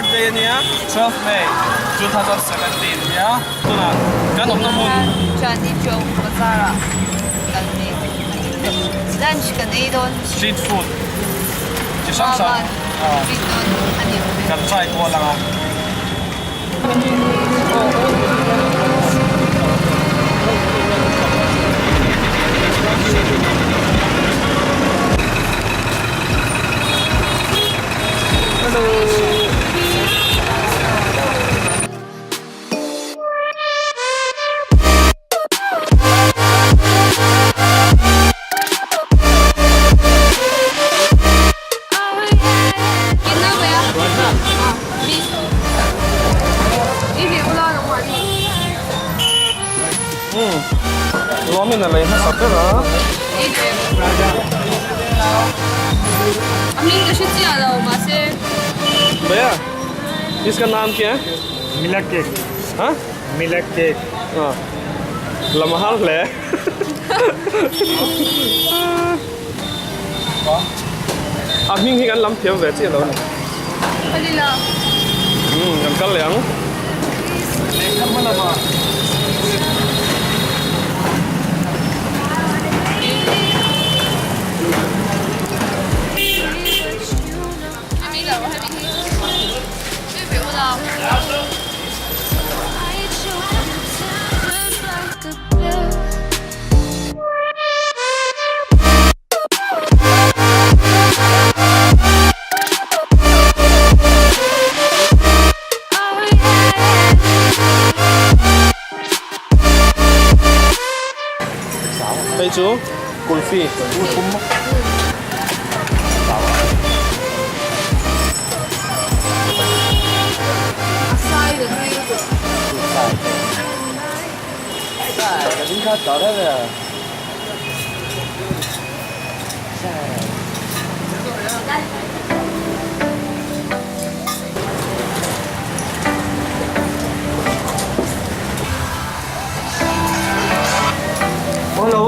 birthday ania 12 May 2017 ania tunah kan awmna hmun Chandni Chowk bazar ah kan mek lunch kan ei dawn street food chi hrang hrang kan try kual ang a. Lawmin a lei hmasa ber a. Bhaiya iska naam kya hai? Milk cake. Ha? Milk cake. Lam har hle. A hming hi kan lam thiam ve chiah lo a ni. Umm kan kal leh ang. Hei chu kulfi Hello.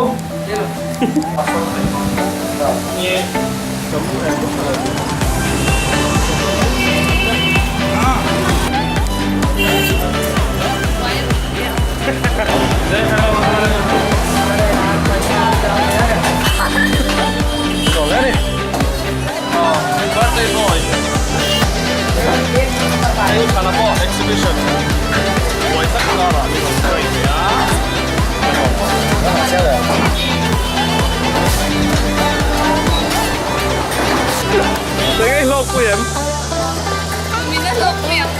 Birthday boy. Hei thana pawh exhibition buai tak karah min rawn hruai ve a. Enge i hlawkpui em? Min a hlawkpui ang.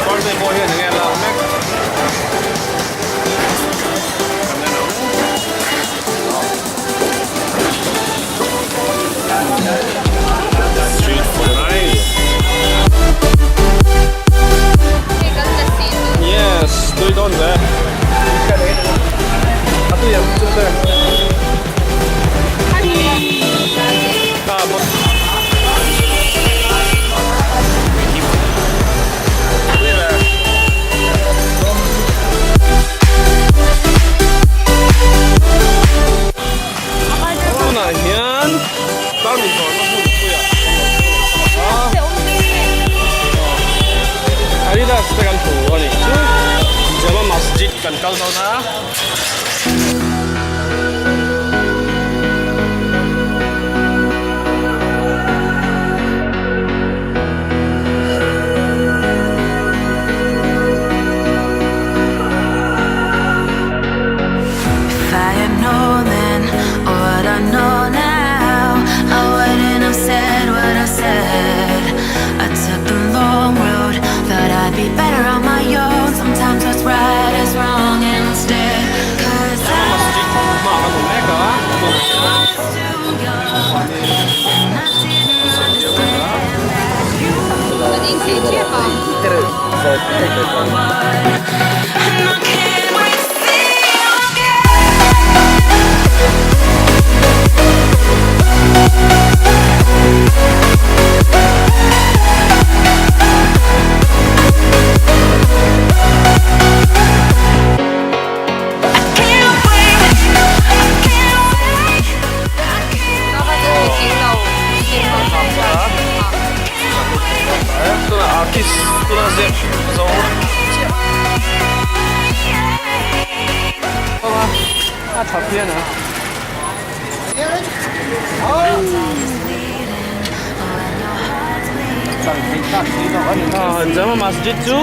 Birthday boy hian enge a lak mek? Kan en ang. Street food nice. Yes, tui dawn ve. A tui em chu te. Tunah hian tarmit zawrhna hmun puiah Adidas te kan hmu a nih chu Jama Masjid kan kal dawn a. Masjid hmaah kan awm mek a tunah hian. Notice tuna ziak zo chiah. A tha phian a. Jama Masjid chu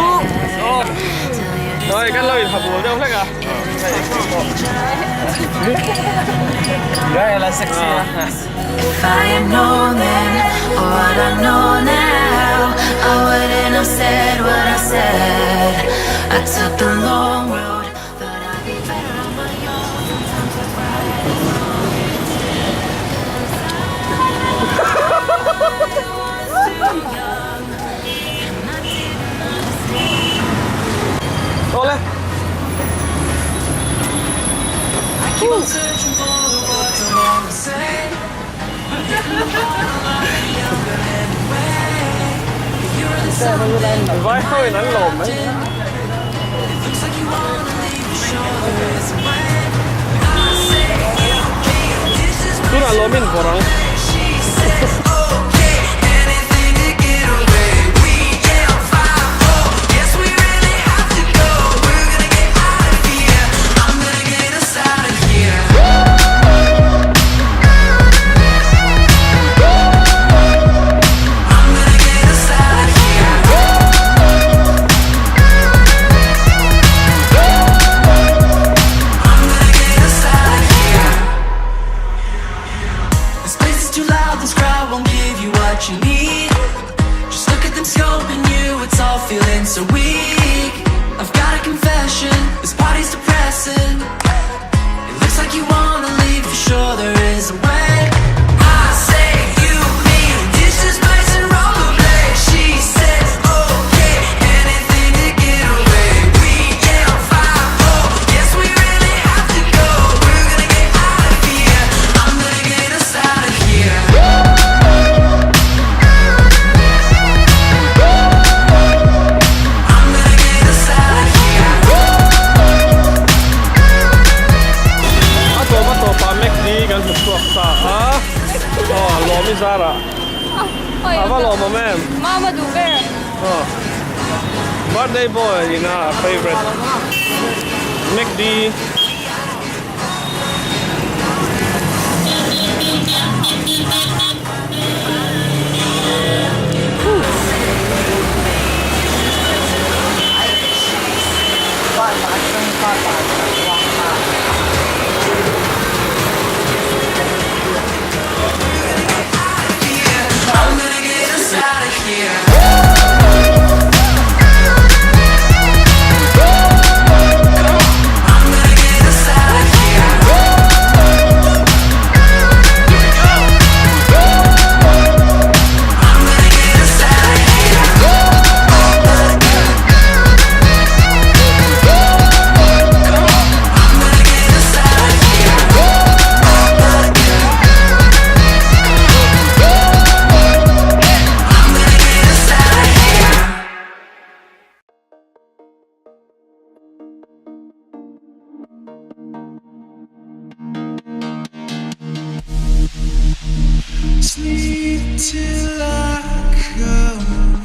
Rồi kan lo in habul deuh hlek a. Đây là sexy. If I had known then what I know now, I wouldn't have said what I said. I took the long road, but I'd be better on my own. Sometimes that's right. Awle. Vai ho in an lawm mai. Tunah lawm in vawrh ang. This place is too loud, this crowd won't give you what you need. Just look at them scoping you, it's all feeling so weak. I've got a confession, this party's depressing. It looks like you wanna leave, for sure there is a way. I say you, me, this is place and rollerblade. She says, okay, anything to get away. We yell five, four, yes we really have to go. We're gonna get out of here. I'm gonna get us out of here. I'm gonna get us out of here. A tawp a tawpah Mac D kan hmu chhuak ta a, aw lawm i zar ah a va lawm awm em? Mama duh ber. Aw birthday boy ina a favourite Mac D. I'm gonna get us out of here. I'm gonna get us out of here. I'm gonna get us out of here. I'm gonna get us out of here. I'm gonna get us out of here. Sleep till I come.